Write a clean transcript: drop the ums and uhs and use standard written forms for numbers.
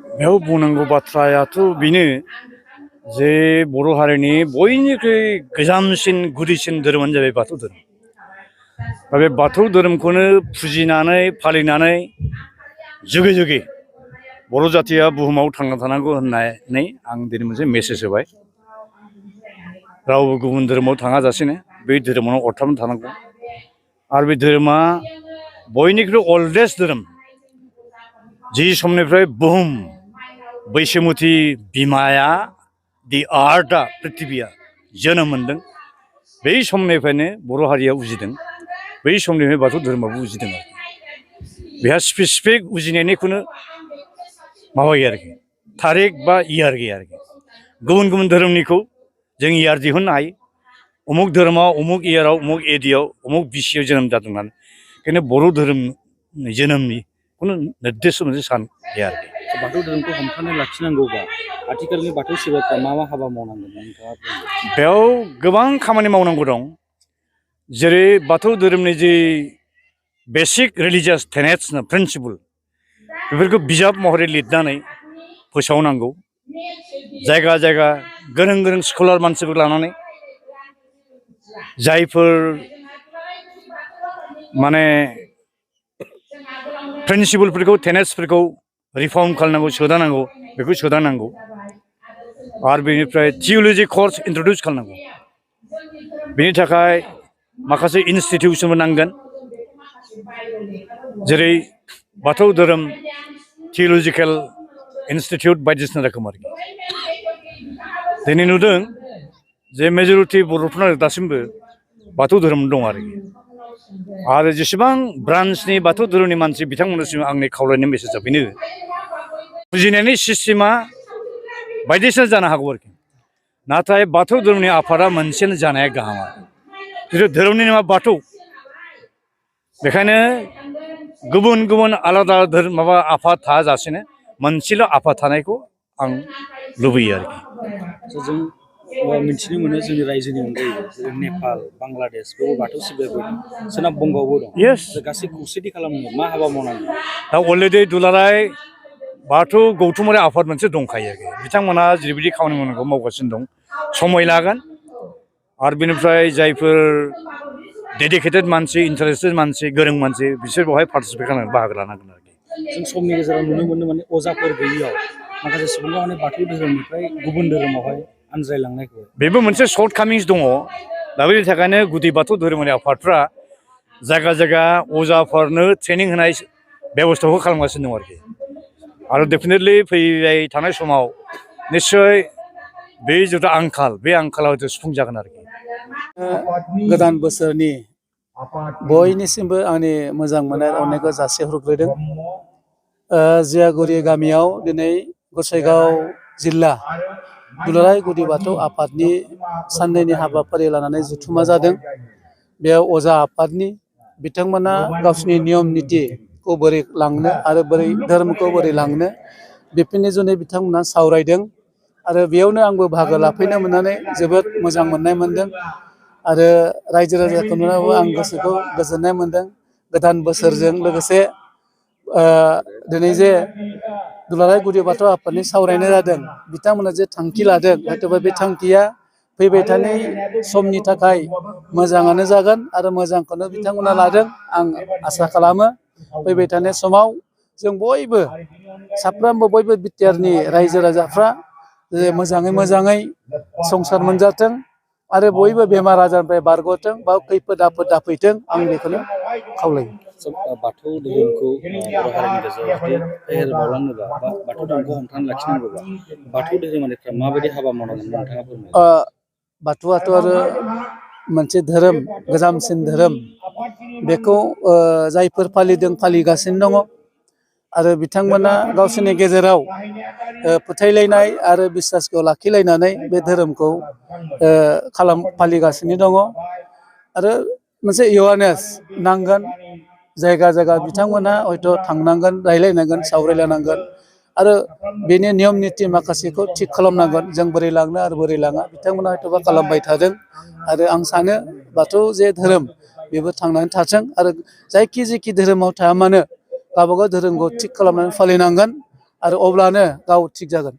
बेयाव बुंनांगौ बाथ्रायाथ' बेनो जे बर' हारिनि बयनिख्रुइ गोजामसिन गुदिसिन धोरोमानो जाबाय बाथौ धोरोम। दा बे बाथौ धोरोमखौनो फुजिनानै फालिनानै जुगे जुगे बर' जाथिया बुहुमाव थांना थानांगौ होननानै आं दिनै मोनसे मेसेज होबाय। रावबो गुबुन धोरोमाव थाङाजासेनो बे धोरोमावनो अरथाबना थानांगौ। आरो बे धोरोमा बयनिख्रुइ अल्डेस्ट धोरोम। जि समनिफ्राय बुहुम बैसोमुथि बिमाया दि आर्टआ प्रिथिबिया जोनोम मोनदों बै समनिफ्रायनो बर' हारिया उजिदों। बै समनिफ्राय बाथौ धोरोमाबो उजिदों आरो बेहा स्पेसिफिक उजिनायनि खुनु माबा गैया आरोखि थारिख बा इयार गैया आरोखि। गुबुन गुबुन धोरोमनिखौ जों इयार दिहुननो हायो। उमुक धोरोमाव उमुक इयाराव उमुक एडियाव उमुक बिसियाव जोनोम जादों होननानै खिन्थु बर' धोरोमनि जोनोमनि खुनु निर्दिष्ट मोनसे सान गैया आरोखि। बाथौ धोरोमखौ हमथानानै लाखिनांगौबा आथिखालनि बाथौ सिबियारिफ्रा मा मा हाबा मावनांगोन नोंथाङा बुंदों? बेयाव गोबां खामानि मावनांगौ दं। जेरै बाथौ धोरोमनि जि बेसिक रिलिजियास टेनेट्स प्रिन्सिपल बेफोरखौ बिजाब महरै लिरनानै फोसावनांगौ। जायगा जायगा गोरों गोरों स्कलार मानसिफोर लानानै जायफोर माने प्रिन्सिपलफोरखौ टेनेट्सफोरखौ रिफर्म खालामनांगौ सोदांनांगौ बेखौ सोदांनांगौ। आरो बेनिफ्राय थिय'ल'जि कर्स इन्ट्रडिउस खालामनांगौ। बेनि थाखाय माखासे इनस्टिटिउसनबो नांगोन। जेरै बाथौ धोरोम थिय'लजिकेल इनस्टिटिउट बायदिसिना रोखोम आरोखि। दिनै नुदों जे मेजरिटि बर'फोरना दासिमबो बाथौ धोरोम दं आरोखि। आरो जेसेबां ब्रान्सनि बाथौ धोरोमनि मानसि बिथांमोननिसिम आंनि खावलायनाय मेसेजआ बेनो बुजिनायनि सिस्टेमा बायदिसिना जानो हागौ आरोखि। नाथाय बाथौ धोरोमनि आफादा मोनसेनो जानाया गाहाम आरो जिथु धोरोमनि नामा बाथौ बेखायनो गुबुन गुबुन आलादा धोरोम माबा आफाद थाजासेनो मोनसेल' आफाद थानायखौ आं लुबैयो आरोखि। जों मिथिनो मोनो जोंनि रायजोनि अनगायैबो जेरै नेपाल बांलादेश बेयाव बाथौ सिबियारिफोर दं, सोनाब बंगआवबो दं। गासै खौसेथि खालामनो मा हाबा मावनांगौ? दा अलरेडि दुलाराय बाथौ गौथुमारि आफाद मोनसे दंखायो आरोखि। बिथांमोना जेरैबायदि खामानि मावनांगौ मावगासिनो दं। समय लागोन आरो बेनिफ्राय जायफोर डेडिकेटेड मानसि इन्टारेस्टेड मानसि गोरों मानसि बिसोर बेवहाय पार्टिसिपेट खालामनानै बाहागो लानांगोन आरोखि। जों समनि गेजेराव नुनो मोनो माने अजाफोर गैयियाव माखासे सुबुङा माने बाथौ धोरोमनिफ्राय गुबुन धोरोमावहाय आनज्रायलांनायखौ बेबो मोनसे सर्ट कामिंस दङ। दा बेनि थाखायनो गुदि बाथौ धोरोमारि आफादफ्रा जायगा जायगा अजाफोरनो ट्रेनिं होनाय बेब'स्थाखौ खालामगासिनो दं आरोखि। आरो डेफिनेटलि फैबाय थानाय समाव निस्सय बे जिथु आंखाल बे आंखाला हयथ' सुफुंजागोन आरोखि। गोदान बोसोरनि बयनिसिमबो आंनि मोजां मोननाय अननायखौ जासिहरग्रोदों। जियागुरि गामियाव दिनै गसाइगाव जिल्ला दुलाराय गुदि बाथौ आफादनि साननैनि हाबाफारि लानानै जथुमा जादों। बेयाव अजा आफादनि बिथांमोना गावसिनि नियम नितिखौ बोरै लांनो आरो बोरै धोरोमखौ बोरै लांनो बेफोरनि जुनै बिथांमोना सावरायदों। आरो बेयावनो आंबो बाहागो लाफैनो मोननानै जोबोद मोजां मोननाय मोनदों। आरो रायजो राजाखौ नुनानैबो आं गोसोखौ गोजोननाय मोनदों। गोदान बोसोरजों लोगोसे दिनै जे दुलाराय गुदि बाथौ आफादनि सावरायनाय जादों बिथांमोना जे थांखि लादों हयथ'बा बे थांखिया फैबाय थानाय समनि थाखाय मोजाङानो जागोन आरो मोजांखौनो बिथांमोना लादों आं आसा खालामो। फैबाय थानाय समाव जों बयबो साफ्रोमबो बयबो बिटिआरनि रायजो राजाफ्रा जे मोजाङै संसार मोनजाथों आरो बयबो बेमार आजारनिफ्राय बारग'थों बा खैफोद आफोद दाफैथों आं बेखौनो खावलायो। बाथौ धोरोमखौ बर' हारिनि गेजेराव जुदि फेहेरबावलांनोबा बा बाथौ धोरोमखौ हमथानानै लाखिनांगौबा बाथौ धोरोमारिफ्रा माबायदि हाबा मावनांगोन नोंथाङा फोरमायो। बाथौआथ' आरो मोनसे धोरोम गोजामसिन धोरोम बेखौ जायफोर फालिदों फालिगासिनो दङ आरो बिथांमोना गावसोरनि गेजेराव फोथायलायनाय आरो बिसासखौ लाखिलायनानै बे धोरोमखौ फालिगासिनो दङ। आरो मोनसे एवारनेस नांगोन जायगा जायगा बिथांमोना हयथ' थांनांगोन रायलायनांगोन सावरायलायनांगोन आरो बेनि नियम निति माखासेखौ थिग खालामनांगोन जों बोरै लांनो आरो बोरै लाङा बिथांमोना हयथ'बा खालामबाय थादों। आरो आं सानो बाथौ जे धोरोम बेबो थांनानै थाथों आरो जायखि जेखि धोरोमाव थाया मानो गावबागाव धोरोमखौ थिग खालामनानै फालिनांगोन आरो अब्लानो गाव थिग जागोन।